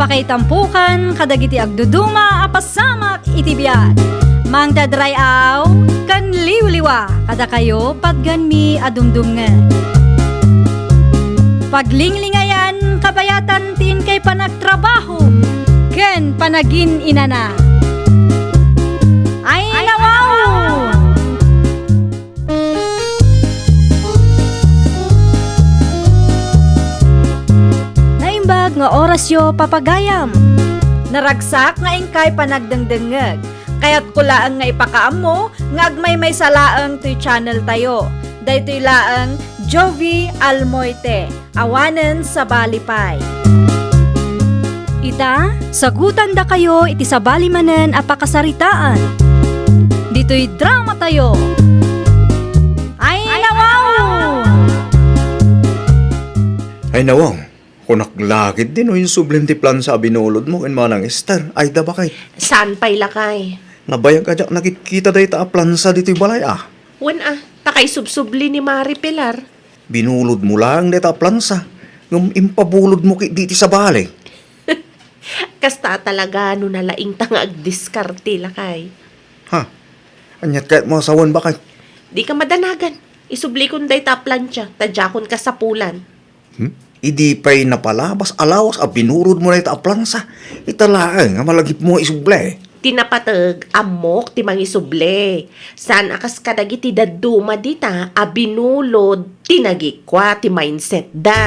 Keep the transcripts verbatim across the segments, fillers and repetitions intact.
Pakaitampukan kadagiti agduduma a pasamak iti biag. Mangted ray-aw ken liwliwa kadakayo patgenmi a dumdumngeg. Paglinglingayan kabayatan ti inkay panagtrabaho ken panagin-inana. Ay, nawaw! Naimbag nga orasyo, papagayam. Naragsak nga inkay panagdengdengngeg. Kayatko laeng nga ipakaammo nga agmaymaysa laeng toy channel tayo. Daytoy laeng Jovi Almoite. Awanen sabali pay. Ita, sagutandakayo iti sabali manen a pakasaritaan. Ditoy drama tayo. Ay, nawaw! Ay, nawaw. Kunak la ketdi no insublim ti plansa a binulodmo ken Manang Ester. Ay, da bakay. Saan pay lakay? Nabayag a diak nakitkita dayta a plansa ditoy balay, a. Wen, a, ta kay subsubli ni Mari Pilar. Binulodmo laeng dayta a plansa, ngem impabulodmo ketdi iti sabali. Kasta talaga no nalaingta nga agdiskarte, lakay. Ha? Aniat kayatmo a sawen, bakay? Dika madanagan. Isublikon dayta a plansa, ta diakon kasapulan. Hmm? Idi pay napalabas a lawas a binulodmo dayta a plansa, ita laeng a malagipmo nga isubli. Ti napateg, ammok ti mangisubli. Saan a kas kadagiti dadduma dita a binulod ti nagikua ti mindsetda.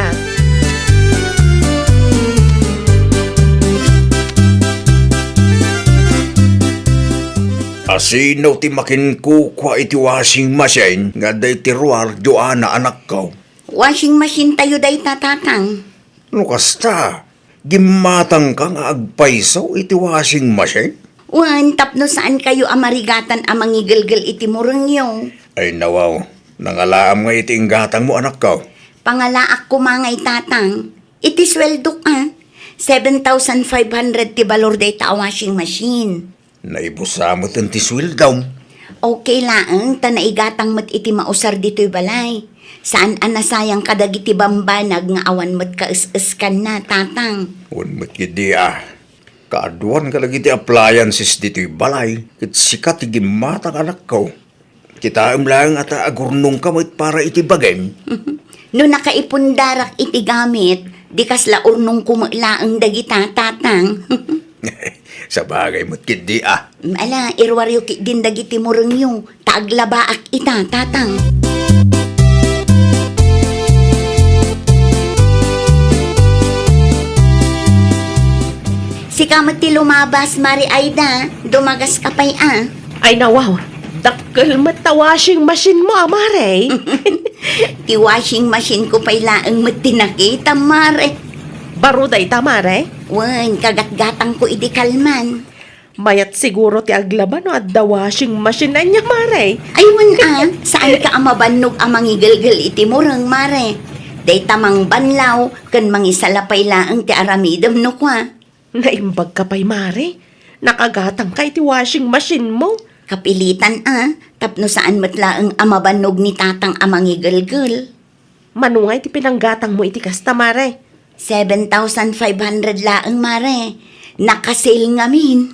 Asino ti makinkukua iti washing machine nga adda iti ruar, Joanna, anakko? Washing machine tayo dayta, Tatang. No kasta, gimmatangka nga agpayso iti washing machine? Wen, tapno saan kayo a marigatan a mangigelgel iti murengyo. Ay, nawaw, nangalaam nga iti inggatangmo, anakko. Pangalaak koma ngay, Tatang. Iti sueldok, a, seven thousand five hundred ti balor dayta a washing machine. Naibusa met ti sueldom. Okay laeng, ta naigatang met iti mausar ditoy balay. Saan a nasayang kadagiti bambanag nga awan met kaes-eskanna, Tatang. Wen met ketdi, a. Kaaduan kadagiti appliances ditoy balay, ket sika ti gimmatang, anakko. Kitaem laeng a ta agurnongka met para iti bagim. No nakaipundarak iti gamit, di kasla urnongko met laeng dagita, Tatang. Sabagay met ketdi, a. Ala, iruaryo ketdin dagiti murengyo, ta aglabaak ita, Tatang. Sika met ti lumabas, Mari Aida, dumagas ka pay, a. Ay, nawaw. Dakkel met ta washing machine mo, a, Mare. Ti washing machine ko pay laeng met ti nakitam, Mare. Baro dayta, Mare? Wen, kagatgatang ko idi kalman. Mayat siguro ti aglaba no adda washing machine ania, Mare. Ay, wen, a, saan ka a mabannog a mangigelgel iti mureng, Mare. Dayta mangbanlaw ken mangisalapay laeng ti aramidem no kua. Naimbag ka pay, Mare. Nakagatang ka iti washing machine mo. Kapilitan, a, tapno saan met laeng a mabannog ni Tatang a mangigelgel. Mano ngay ti pinanggatang mo iti kasta, Mare? Seven thousand five hundred laeng, Mare. Naka-sale ngamin.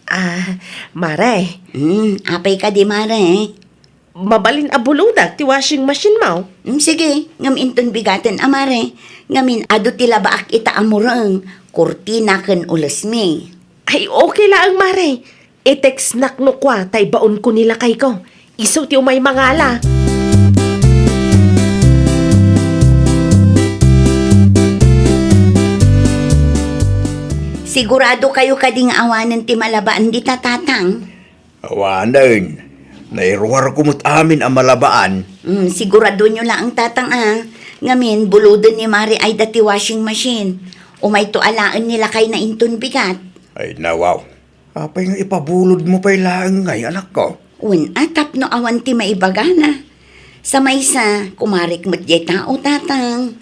A, Mare. Hmm, apay kadi, Mare? Mabalin a bulodak ti washing machine mo? Mm, sige, ngem inton bigaten a, Mare. Ngamin adu ti labaak ita a mureng, kurtina ken ulesmi. Ay, okay laeng, Mare. I-text nak no kua ta ibaonko ni lakayko. Isu ti umay mangala. Sigurado kayo kadi nga awanen ti malabaan dita, Tatang? Awanen. Nairuarko met amin a malabaan. Mm, siguradoenyo laeng, Tatang, a. Ngamin, buloden ni Mari Aida ti washing machine. Umayto alaen ni lakayna inton bigat. Ay, nawaw. Apay nga ipabulodmo pay laeng ngay, anakko? Wen, a, tapno awan ti maibagana. Sa maysa, kumarek met diay tao, Tatang.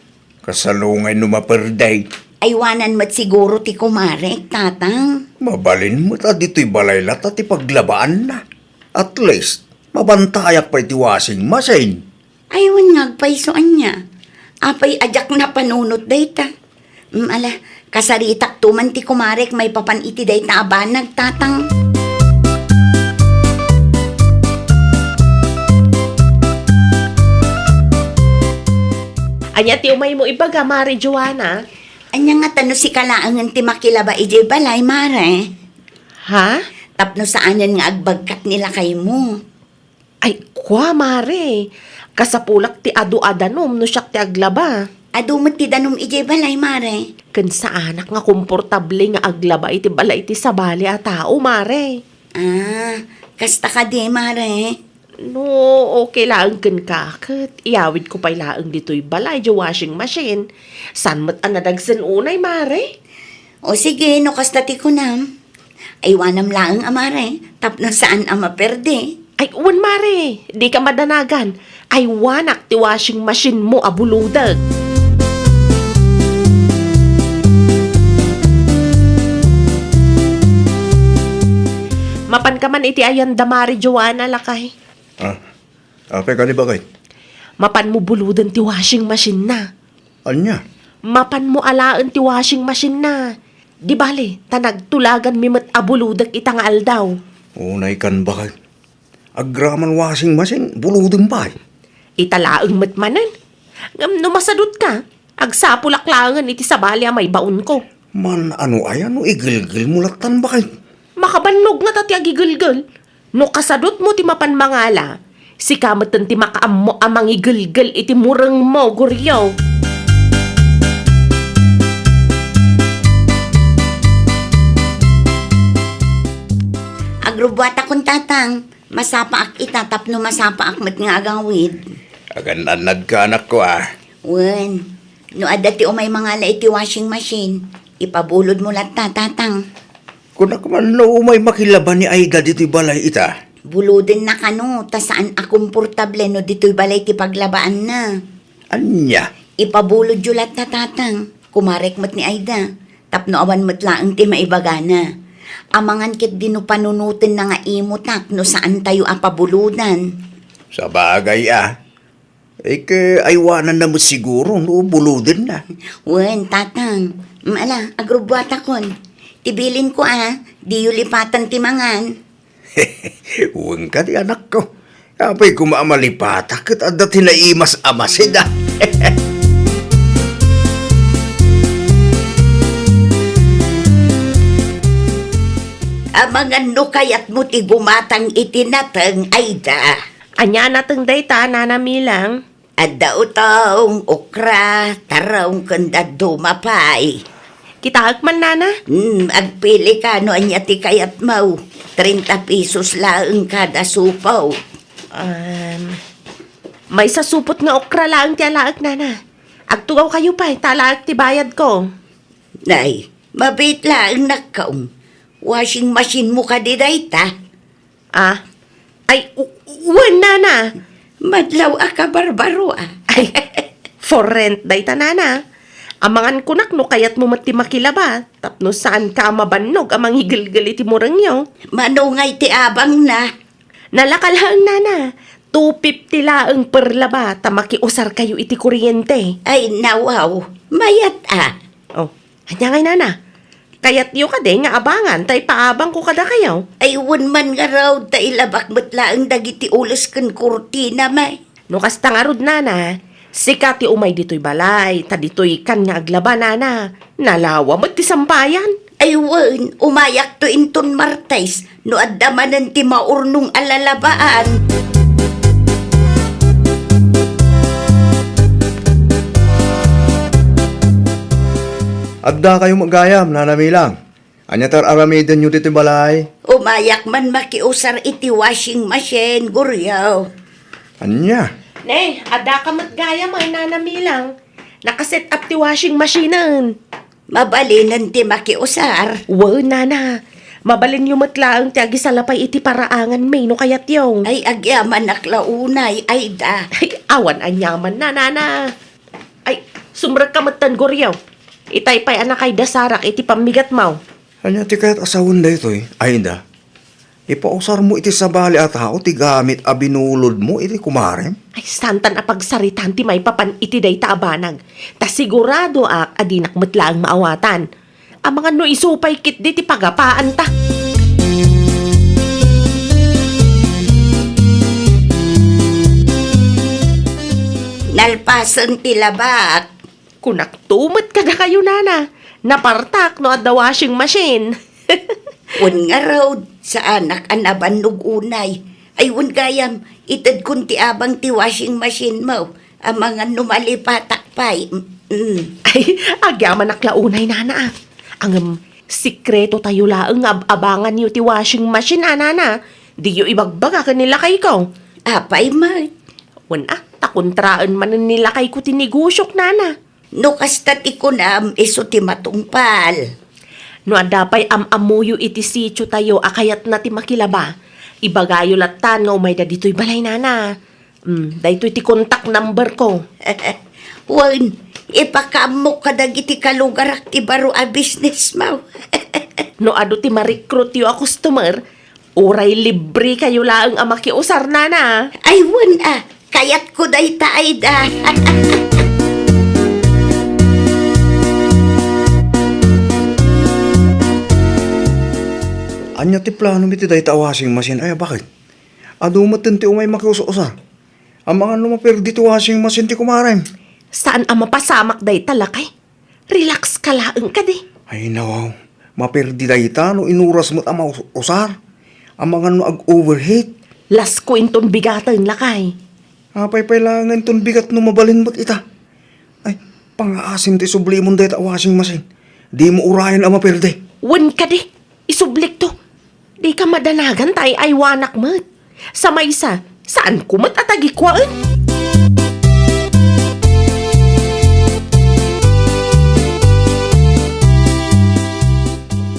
Kasano ngay no maperde? Aywanan met siguro ti kumarek, Tatang. Mabalin met a ditoy balay latta ti paglabaanna. At least, mabantayak pay ti washing machine. Ay, wen nga agpayso ania. Apay a diak napanunot dayta. Mm, ala, Kasaritakto man ti kumarek maipapan iti dayta a banag, Tatang. Ania ti umaymo ibaga, Mare Joanna? Ania ngata no sika laengen ti makilaba idiay balay, Mare? Ha? Tapno saanen nga agbagkat ni lakaymo. Ay, kua, Mare. Kasapulak ti adu a danum no siak ti aglaba. Adu met ti danum idiay balay, Mare. Ken saanak nga komportable nga aglaba iti balay ti sabali a tao, Mare. Ah, kasta kadi, Mare? No, okay laeng kenka, ket iyawidko pay laeng ditoy balay diay washing machine. Saan met a nadagsen unay, Mare? O sige, no kasta ti kunam. Aywanam laeng a, Mare, tapno saan a maperde. Ay, wen, Mare, dika madanagan. Aywanak ti washing machine mo a bulodek. Mapanka man iti ayanda, Mare Joanna, lakay. Ah, apay kadi, bakay? Mapanmo buloden ti washing machine na. Ania? Mapanmo alaen ti washing machine na. Di bale, ta nagtulaganmi met a bulodek ita nga aldaw. Unay kan, bakay. Agraman washing machine, buloden pay. Ita laeng met manen. Ngem no masadutka, agsapulak laengen iti sabali a maibaonko. Man, ano aya no igelgelmo lattan, bakay? Makabannog ngata ti agigelgel. No kasadutmo ti mapan mangala, sika metten ti makaammo a mangigelgel iti murengmo, Goryo. Agrubuatakon, Tatang. Masapaak ita tapno masapaak met nga agawid. Agan-annadka, anakko, a. Wen, no adda ti umay mangala iti washing machine, ipabulodmo latta, Tatang. Kunak man no umay makilaba ni Aida ditoy balay ita. Bulodenna kano, ta saan a komportable no ditoy balay ti paglabaanna. Ania? Ipabulodyo latta, Tatang. Kumarek met ni Aida, tapno awan met laeng ti maibagana. Amangan ketdi no panunotenna nga imutak no saantayo a pabulodan. Sabagay a. Ike, aywananna met siguro no bulodenna. Wen, Tatang. Mm, ala, agrubuatakon. Ti bilinko a, diyo lipatan ti mangan. Wen kadi, anakko. Apay koma a malipatak ket adda ti naimas a masid, a. Amangan no kayatmo ti gumatang iti nateng, Aida. Ania nateng dayta, Nana Milang? Adda utong, okra, tarong, ken dadduma pay. Kitaek man, Nana? Hmm, agpilika no ania ti kayatmo. Treinta pesos laeng kada supo. Um, maysa supot nga okra laeng ti alaek, Nana. Agtugawkayo pay, ta alaek ti bayadko. Nay, mabiit laeng nakkaon. Washing machine mo kadi dayta? Ah? Ay, u-, wen, Nana. Madlaw a kabarbaro, a. Ay, for rent dayta, Nana. Amangan kunak no kayatmo met ti makilaba, tapno saanka a mabannog a mangigelgel iti murengyo. Mano ngay ti abangna? Nalaka laeng, Nana. Two fifty laeng per laba, ta makiusarkayo iti kuryente. Ay, nawaw. Mayat, a. Oh. Ania ngay, Nana? Kayatyo kadi nga abangan ta ipaabangko kadakayo? Ay, wen man ngarud, ta ilabak met laeng dagiti ules ken kurtina, may. No kasta ngarud, Nana, sika ti umay ditoy balay, ta ditoykan nga aglaba, Nana. Nalawa met ti sampayan. Ay, wen, umayakto inton Martes. No adda manen ti maurnong a lalabaan. Addakayo met gayam, Nana Milang. Ania ti ar-aramidenyo ditoy balay? Umayak man makiusar iti washing machine, Goryo. Ania? Ne, addaka met gayam, Nana Milang. Naka-set up ti washing machine-en. Mabalinen ti makiusar. Wen, Nana. Mabalinyo met laeng ti agisalapay iti paraanganmi no kayatyo. Ay, agyamanak la unay, Aida. Ay, awan aniamanna, Nana. Ay, sumrekka metten, Goryo. Itay pay a nakaidasarak iti pammigatmo. Ania ti kayat a sawen daytoy, Aida? Ipausarmo iti sabali a tao ti gamit a binulodmo iti kumarem? Ay, santan a pagsaritaan ti maipapan iti dayta a banag. Ta siguradoak a dinak met laeng maawatan. Amangan no isu pay ketdi ti pagapaanta. Nalpasen ti labak. Kunakto met kadakayo, nana. Napartak no adda washing machine. Wen ngarud, saanak a nabannog unay. Ay, wen gayam, itedkon ti abang ti washing machine mo. Amangan no malipatak pay. Mm. Ay, agyamanak la unay, nana, ah. Ngem, sekreto tayo laeng nga ab-abanganyo ti washing machine, a, nana. Diyo ibagbaga ken ni lakayko. Apay met? Wen, a, ta kontraen manen ni lakayko ti negosiok, nana. No kasta ti kunam, isu ti matungpal. No adda pay am-ammoyo iti sitio tayo a kayatna ti makilaba, ibagayo lattan nga umayda ditoy balay, nana. Mm, daytoy ti contact number ko. Wen, ipakaammok kadagiti kalugarak ti baro a business mo. No adu ti ma-recruit yo a customer, uray libre kayo laeng a makiusar, nana. Ay, wen, a, kayatko dayta, Aida. Ania ti planom iti dayta a washing machine? Ay, bakit? Adu met ti umay makius-usar. Amangan no maperdi ti washing machine ti kumarem. Saan a mapasamak dayta, lakay? Relax ka laeng kadi. Ay, nawaw. Maperdi dayta no inuras met a maus-usar. Amangan no ag-overheat. Lasko inton bigaten, lakay. Apay pay laeng inton bigat no mabalin met ita? Ay, pangaasim ti sublimon dayta a washing machine. Dimo urayen a maperdi. Wen kadi, isublikto. Dika madanagan ta ay-aywanak met. Sa maysa, saanko met a tagikuaen.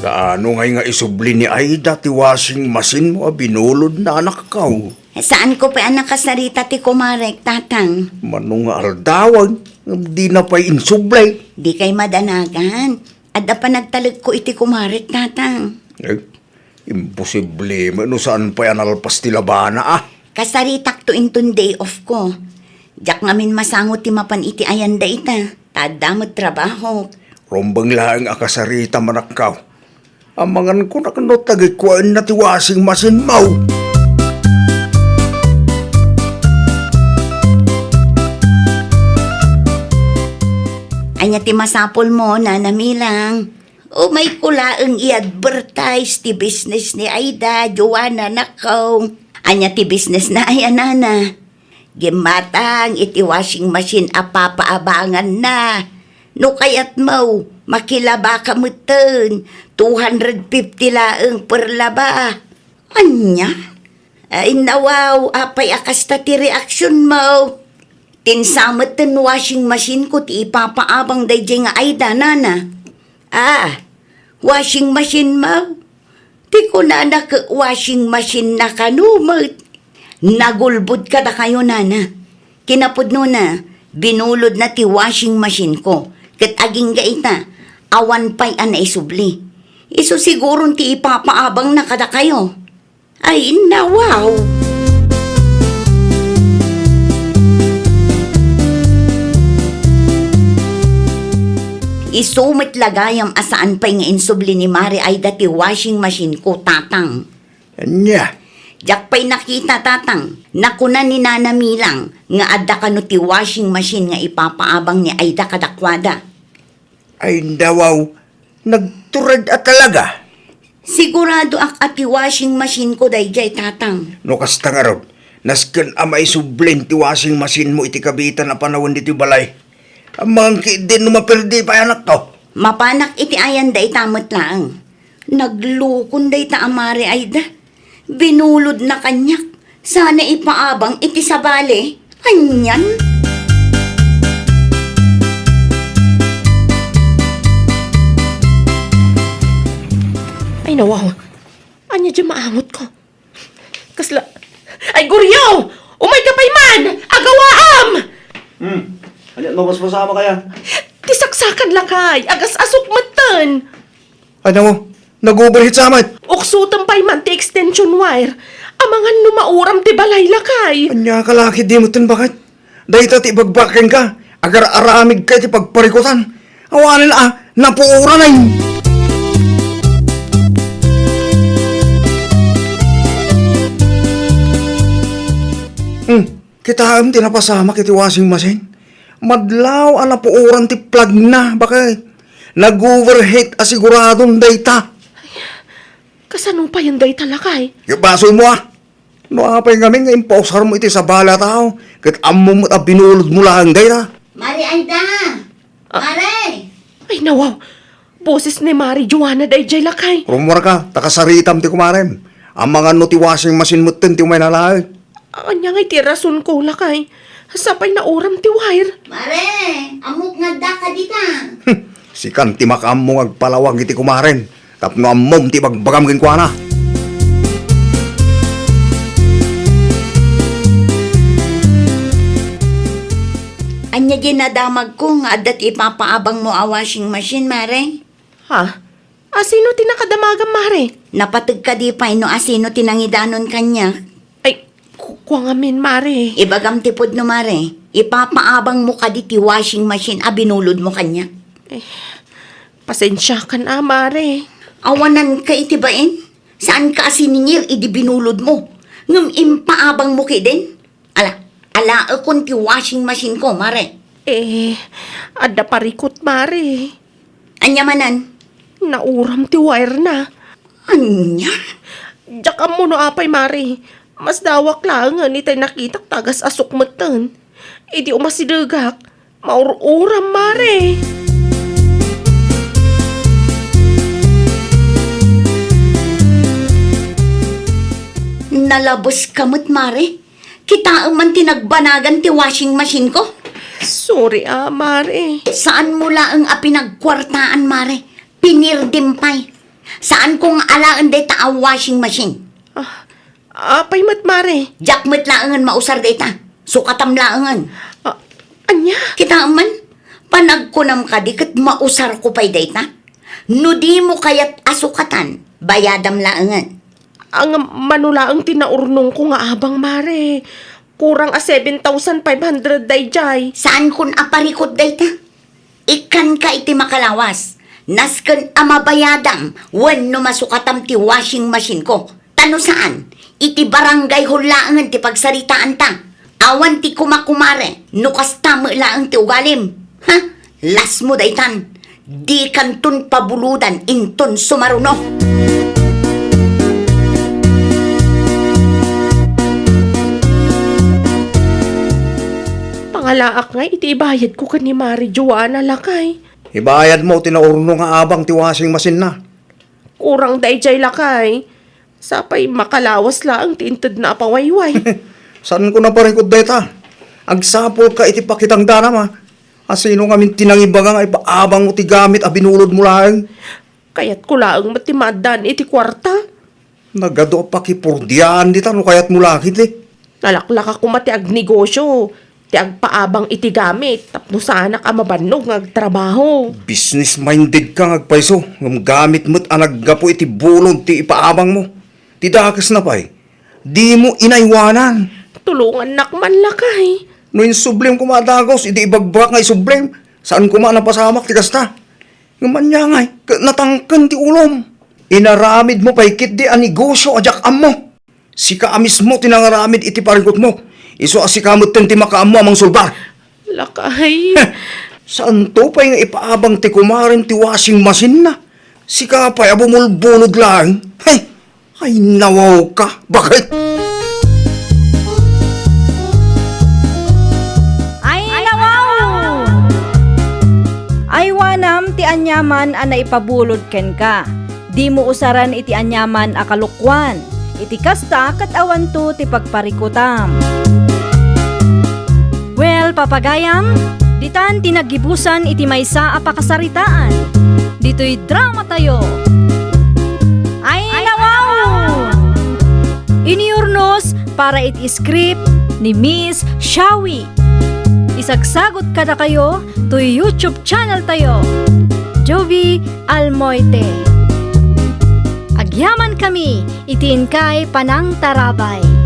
Kaano ngay nga isubli ni Aida ti washing machine mo a binulodna, anakko? Saanko pay a nakasarita ti kumarek, Tatang. Mano nga aldawan, dina pay insubli. Dikay madanagan. Adda panagtalekko iti kumarek, Tatang. Eh, imposible met no saan pay a nalpas ti labana, a. Kasaritakto inton day off ko. Diak ngamin masango ti mapan iti ayan dayta, ta adda met trabahok. Rumbeng laeng a kasaritam, anakko. Amangan ko nakno tagikuaenna ti washing machine mo. Ania ti masapulmo, Nana Milang? Umayko laeng i-advertise ti business ni Aida, Joanna, anakko. Ania ti businessna aya, Nana? Gimmatang iti washing machine a papaabanganna. No kayatmo, makilabaka metten, two hundred fifty laeng per laba. Ania? Ay, nawaw, apay a kasta ti reaksionmo? Tinsa metten washing machine ko ti ipapaabang daydiay nga Aida, Nana. Ah, washing machine mo? Ti kunana ket washing machine na kano met. Nagulbod kadakayo, Nana. Kinapudnona, binulodna ti washing machine ko. Ket agingga ita, awan pay a naisubli. Isu siguron ti ipapaabangna kadakayo. Ay, nawaw! Isu met la gayam a saan pay nga insubli ni Mare Aida ti washing machine ko, Tatang. Ania? Diak pay nakita, Tatang. Nakuna ni Nana Milang nga adda kano ti washing machine nga ipapaabang ni Aida kadakuada. Ay, nawaw, nagtured a talaga. Siguradoak a ti washing machine ko daydiay, Tatang. No kasta ngarud, nasken a maisublin ti washing machine mo iti kabiitan a panawen ditoy balay. Amangan ketdin no maperdi pay, anakko. Mapanak iti ayan dayta met laeng. Naglukon dayta a Mare Aida. Binulodna kaniak. Sana ipaabang iti sabali. Anian? Ay, nawaw. Ania diay maangotko? Kasla, ay, Goryo! Umayka pay man! Agawaam! Hmm. Ania, mabasbasam kaya? Ti saksakan, lakay, agas-asok metten. Ay, nawaw, nag-overheat sa met. Uksotem pay man ti extension wire. Amangan no mauram ti balay, lakay. Ania ka la ketdi metten, baket? Dayta ti ibagbagak kenka, agar-aramidka iti pagparikutan. Awanen a, napuoran ay. Kitaem ti napasamak iti washing machine. Madlaw a napuoran ti plugna, baket. Nag-overheat a siguradon dayta. Kasano payen dayta, lakay? Ket basolmo, a. No apay ngamin nga impausarmo iti sabali a tao, ket ammom met a binulodmo laeng dayta. Mare Aida! Ah. Mare! Ay, nawaw! Boses ni Mare Joanna daydiay, lakay. Rummuarka, ta kasaritam ti kumarem. Amangan no ti washing machine metten ti umay nalaek. Ania ngay ti rasonko, lakay? Sapay nauram ti wire. Mare, ammok nga addaka dita. Sikan ti makaammo nga agpalawag iti kumarem tapno ammom ti ibagbagam kenkuana. Ania diay nadamagko nga adda ti ipapaabangmo a washing machine, Mare? Ha? Asino ti nakadamagam, Mare? Napateg kadi pay no asino ti nangidanon kaniak? Ay, ku-, kua ngamin, Mare. Ibagam ti pudno, Mare. Ipapaabangmo kadi ti washing machine a binulodmo kaniak? Eh, pasensiakan a, Mare. Awananka iti bain? Saanka a siningir idi binulodmo? Ngem impaabangmo ketdin? Ala, alaekon ti washing machine ko, Mare. Eh, adda parikut, Mare. Ania manen? Nauram ti wire na. Ania? Diak ammo no apay, Mare. Masdawak laengen itay nakitak ta agas-asok metten. Idi umasidegak, maur-uram, Mare. Nalabeska met, Mare. Kitaem man ti nagbanagan ti washing machine ko. Sorry a, Mare. Saanmo laeng a pinagkuartaan, Mare. Pinirdim pay. Saanko nga alaen dayta a washing machine. Ah, apay met, Mare? Diak met laengen mausar dayta. Sukatam laengen. Ah, ania? Kitaem man, panagkunam kadi ket mausarko pay dayta. No dimo kayat a sukatan, bayadam laengen. Ang mano laeng ti naurnongko nga abang, Mare. Kurang a seven thousand five hundred daydiay. Saankon a parikut dayta? Ikkanka iti makalawas. Nasken a mabayadam wenno masukatam ti washing machine ko. Ta no saan, iti barangay hall laengen ti pagsaritaanta. Awan ti kumakumare no kasta met laeng ti ugalim. Ha? Lasmo daytan. Dikanton pabulodan inton sumaruno. Pangalaak ngay iti ibayadko ken ni Mare Joanna, lakay. Ibayadmo ti naurno nga abang ti washing machine na. Kurang daydiay, lakay. Sapay makalawas laeng ti intedna a pawayway. Saanko a parikut dayta. Agsapulka iti pakitang danam, a. Asino ngamin ti nangibaga nga ipaabangmo ti gamit a binulodmo laeng? Kayatko laeng met ti maaddaan iti kuarta. Nagadu a pakipurdiaan dita no kayatmo la ketdi. Nalaklaka koma ti agnegosio, ti agpaabang iti gamit tapno saanak a mabannog nga agtrabaho. Business-minded ka nga agpayso, ngem gamit met a naggapu iti bulod ti ipaabangmo. Ti dakesna pay, dimo inaywanan. Tulongannak man, lakay. No insublim koma a dagus, idi ibagbagak nga isublim, saan koma a napasamak ti kasta. Ngem ania ngay, ket natangken ti ulom. Inaramidmo pay ketdi a negosio a diak ammo. Sika a mismo ti nangaramid iti parikutmo. Isu a sika metten ti makaammo a mangsulbar. Lakay. Saanto pay nga ipaabang ti kumarem ti washing machine na. Sika pay a bumulbulod laeng. Hay! Ay, nawawka. Bakit? Ay, nawaw! Aywanam ti aniaman a naipabulod kenka. Dimo usaren iti aniaman a kalokuan. Iti kasta ket awanto ti pagparikutam. Well, papagayam, ditan ti naggibusan iti maysa a pakasaritaan. Ditoy drama tayo. Ay, nawaw! Iniurnos para iti script ni Miss Shawi. Isagsagot kadakayo toy YouTube channel tayo, Jovie Almoite. Agyaman kami iti inkay panangtarabay.